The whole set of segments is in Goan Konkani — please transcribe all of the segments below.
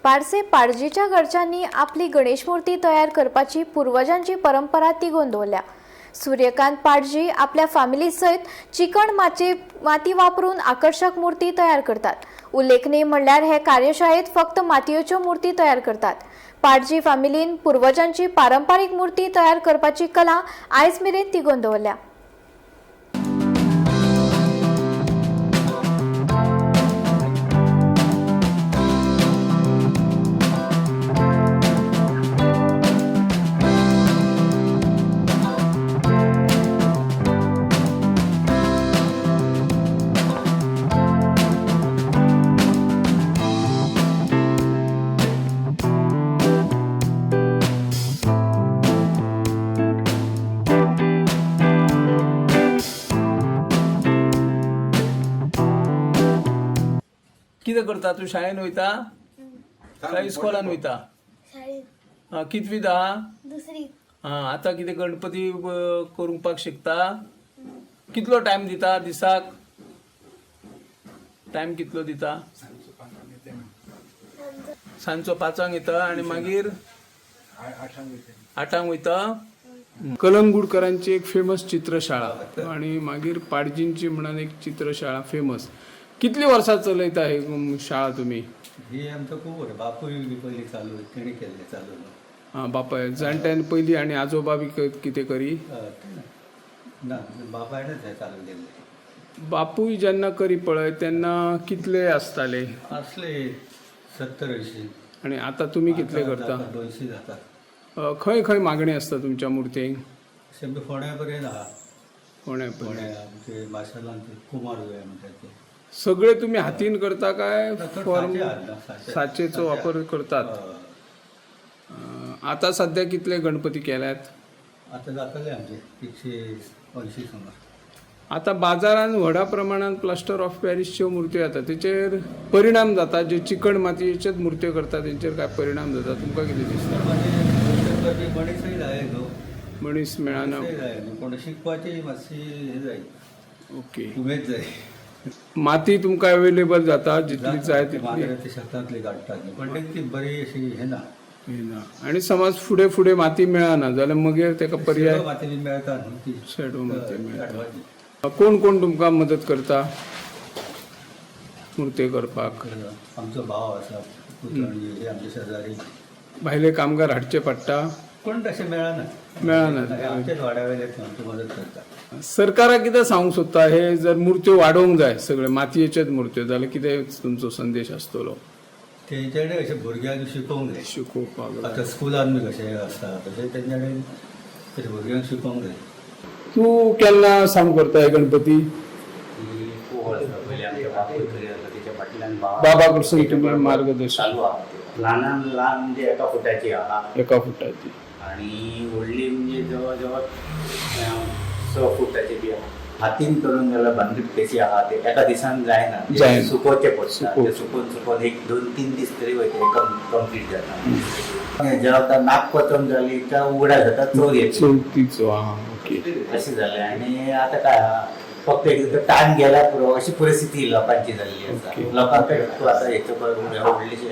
पार्से पारजीच्या घरच्यांनी आपली गणेश मूर्ती तयार करपाची पुर्वजांची परंपरा तिगोवन दवरल्या. सूर्यकांत पाटजी आपल्या फॅमिली सयत चिकण माती वापरून आकर्शक मूर्ती तयार करतात. उल्लेखनीय म्हणल्यार हे कार्यशाळेत फक्त मातयेच्यो मूर्ती तयार करतात. पाटजी फॅमिलीन पुर्वजांची पारंपारीक मूर्ती तयार करपाची कला आयज मेरेन तिगोवन दवरल्या. कितें करता तूं? शाळेन वयता काय इस्कॉलान वयता? शाळेत. आं, कितवी धा? दुसरी. आं, आतां कितें गणपती करपाक शिकता? कितलो टायम दिता दिसाक? टायम कितलो दिता? सांजचो 5 येता आनी मागीर 8 वयता. कलंगूटकरांची एक फेमस चित्रशाळा आनी मागीर पाडजींची म्हणून एक चित्रशाळा फेमस. कितली वर्सां चलयता ही शाळा तुमी? ही आमचं खूब व्हड बापूय बी पयलीं चालू तेणी केल्लें चालू. आं, बापाय जाणट्यान पयलीं आनी आजोबा बी कितें करी? ना, बापायनच हें चालू केल्लें. बापूय जेन्ना करी पळय तेन्ना कितले आसताले? असले 70-80. आनी आतां तुमी कितले करता? 200 जाता. खंय खंय मागणी आसता तुमच्या मुर्तींक? अशें आमच्या फोंड्या पर्यंत आहा. फोंड्या पर्यंत. फोंड्या आमचे माशेलान कुमार जाय म्हणटा ते. सगळे तुमी हातीन करता काय फॉर्म? साचे हाडटा, साचे. साचेचो वापर करतात. हय. आतां सद्या कितले गणपती केल्यात? आतां जातले आमचे 180 सुमार. आतां बाजारान व्हडा प्रमाणान प्लास्टर ऑफ पॅरिसच्यो मुर्त्यो येता, तेचेर परिणाम जाता? जे चिकण मातयेच्योच मुर्त्यो करता तेंचेर काय परिणाम जाता, तुमकां कितें दिसता? मागीर मनीसय जाय न्हू. मनीस मेळना. मनीसय जाय न्हू, कोण शिकपाची मातशी हें जाय. ओके. उमेद जाय. माती तुमकां अवेलेबल जाता जितली जाय तितली? मागीर ते शेतांतली काडटात न्हू, पण ती बरी अशी हें ना. ना. आनी समज फुडें फुडें माती मेळना जाल्यार मागीर तेका पर्याय? शेडो माती बी मेळटा न्हू ती. शेडो माती मेळटा. काडपाची. कोण कोण तुमकां मदत करता मुर्ती करपाक? आमचो भाव आसा, पुतणी, हे आमचे शेजारी. भायले कामगार हाडचे पडटा? कोण तशें मेळना. मेळना. हे आमच्याच वाड्या वयले आमची मदत करता. सरकाराक कितें सांगूंक सोदता? हे जर मुर्त्यो वाडोवंक जाय सगळे मातयेच्योच मुर्त्यो जाल्यार कितें तुमचो संदेश आसतलो? तेंच्याकडे अशें भुरग्यांक शिकोवंक जाय. शिकोवपाक जाय. आतां स्कुलान बी कशें आसता तशें तेंच्याकडे तशें भुरग्यांक शिकोवंक जाय. तूं केन्ना सावन करता हे गणपती? ही खूब वर्सां पयलीं आमच्या बापूय तरी आसलो, तेच्या फाटल्यान बाबा कडसून तुमी मार्गदर्शन. चालू आहा ते. ल्हानान ल्हान म्हणजे 1 फुटाची आहा. 1 फुटाची. आणि व्हडली म्हणजे जवळ जवळ 6 फुटाची बी आहा. हातीन करून जाल्यार बांदीत कशी आहा ते एका दिसान जायना. ते जायना. सुकोवचें पडटा. सुकोवचें. ते सुकोवन सुकोवन 1-2-3 दीस तरी वयता, कंप्लीट जाता. जेव्हा आता नागपंचम जाली काय उगडा जाता चवथीचो. चवथीचो. आं, ओके. अशें जालें. आनी आतां काय आहा, फक्त एकदां टायम गेला पुरो अशी परिस्थिती लोकांची जाल्ली आसा. ओके. लोकांक तूं आतां हेचो व्हडलेशे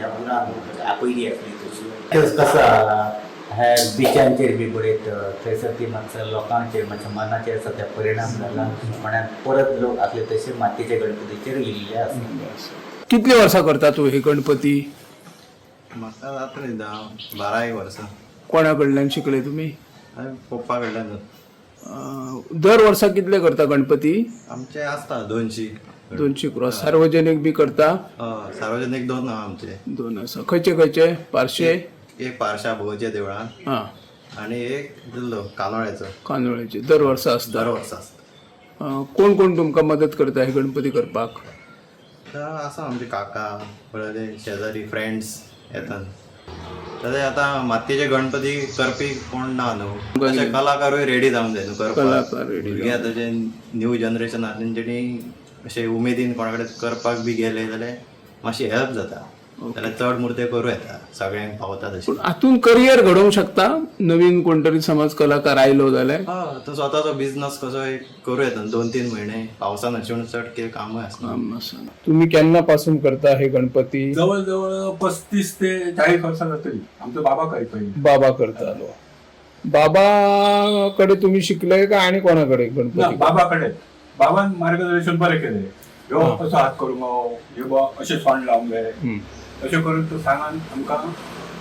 पयली आसली तशी. तेच कसो आहा, हे बिचांचेर बी बरयत थंयसर ती मातसो लोकांचेर मातशें मनाचेर सद्या परिणाम जाला म्हणून परत लोक आसले तशे मातयेच्या गणपतीचेर येयल्ले आसा. कितली वर्सां करता तूं हे गणपती? म्हाका जातली 10-12 एक वर्सां. कोणा कडल्यान शिकले तुमी? हांवें पप्पा कडल्यान. दर वर्सा कितले करता गणपती? आमचे आसता 200. 200 क्रॉस. सार्वजनीक बी करता? हय, सार्वजनीक 2 आहा आमचे. 2 आसा. खंयचे खंयचे? पार्शे? एक पारशा भोवच्या देवळान आं. आनी एक दिल्लो कानोळ्याचो. कांदोळ्याचे दर वर्सा आसता? दर वर्सा आसता. कोण कोण तुमकां मदत करता हे गणपती करपाक? तर आसा आमचे काका, परत शेजारी, फ्रेंड्स येतात. तशें आतां मातयेचे गणपती करपी कोण ना न्हू, तशे कलाकारूय रेडी जावंक जाय न्हू करपाक. कलाकार ready. भुरगे आतांचे न्यू जनरेशन आहा तेंच्यांनी अशें उमेदीन कोणा कडेन करपाक बी गेले जाल्यार मातशी हेल्प जाता. जाल्यार चड मुर्त्यो करूं येता, सगळ्यांक पावता तशी. पूण हातून करियर घडोवंक शकता नवीन कोण तरी समज कलाकार आयलो जाल्यार? हय, तो स्वताचो बिझनस कसो एक करूं येता. 2-3 म्हयने पावसान अशें म्हणून चड कितें कामूय आसना. काम आसना. तुम्ही केन्ना पासून करता हे गणपती? जवळजवळ 35 ते 40 वर्सां जातली. आमचो बाबा करी पयलीं. बाबा करतालो. बाबा कडे तुम्ही शिकले का आणि कोणाकडे ना, गणपती? बाबा कडे. बाबान मार्गदर्शन बरें केलें. ह्यो कसो हात करूंक ह्यो बा अशें सोंड लावंक जाय, अशें करून तो सांगान आमकां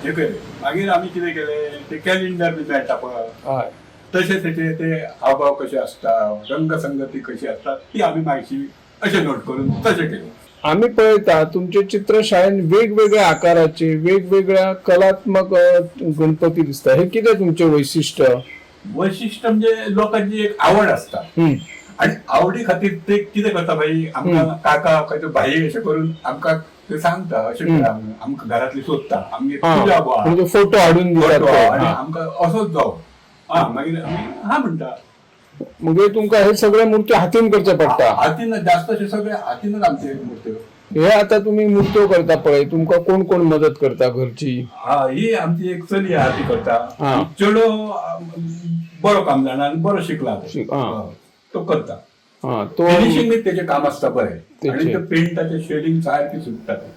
हें केलें. मागीर आमी कितें केलें, ते कॅलेंडर बी मेळटा पळय, तशें तेचे ते हावभाव कशे आसता, रंगसंगती कशी आसता, ती आमी मातशी अशें नोट करून तशें केलें. आम्ही पळयता तुमचे चित्रशाळेन वेगवेगळ्या आकाराचे वेगवेगळ्या कलात्मक गणपती दिसता. हे कितें तुमचे वैशिश्ट? वैशिश्ट म्हणजे लोकांची एक आवड आसता आणि आवडी खातीर ते कितें करता भाई, आमकां काका खंय भाई अशें करून आमकां ते सांगता, अशें करा म्हणून. आमकां घरांतली सोदता, आमगे तुज्या बा म्हणजे फोटो हाडून दितात फोटो ते. आणि आमकां असोच जावो, हा मागीर आमी हा म्हणटा. मगे तुमकां हे सगळे मूर्ती हातीन करचे पडटा? हातीन जास्त अशे सगळे हातीनच आमचे मूर्त्यो. हे आता तुम्ही मूर्त्यो करता पळय, तुमकां कोण कोण मदत करता घरची? हा, ही आमची एक चली आहा ती करता. चेडो बरो काम जाणा आनी बरो शिकला तो. हय, तो करता. हा, तो फिनिशिंग तेजें काम आसता बरें तेचें. आनी ते पेंटाचें शेडिंग सारकें सुट्टा तें.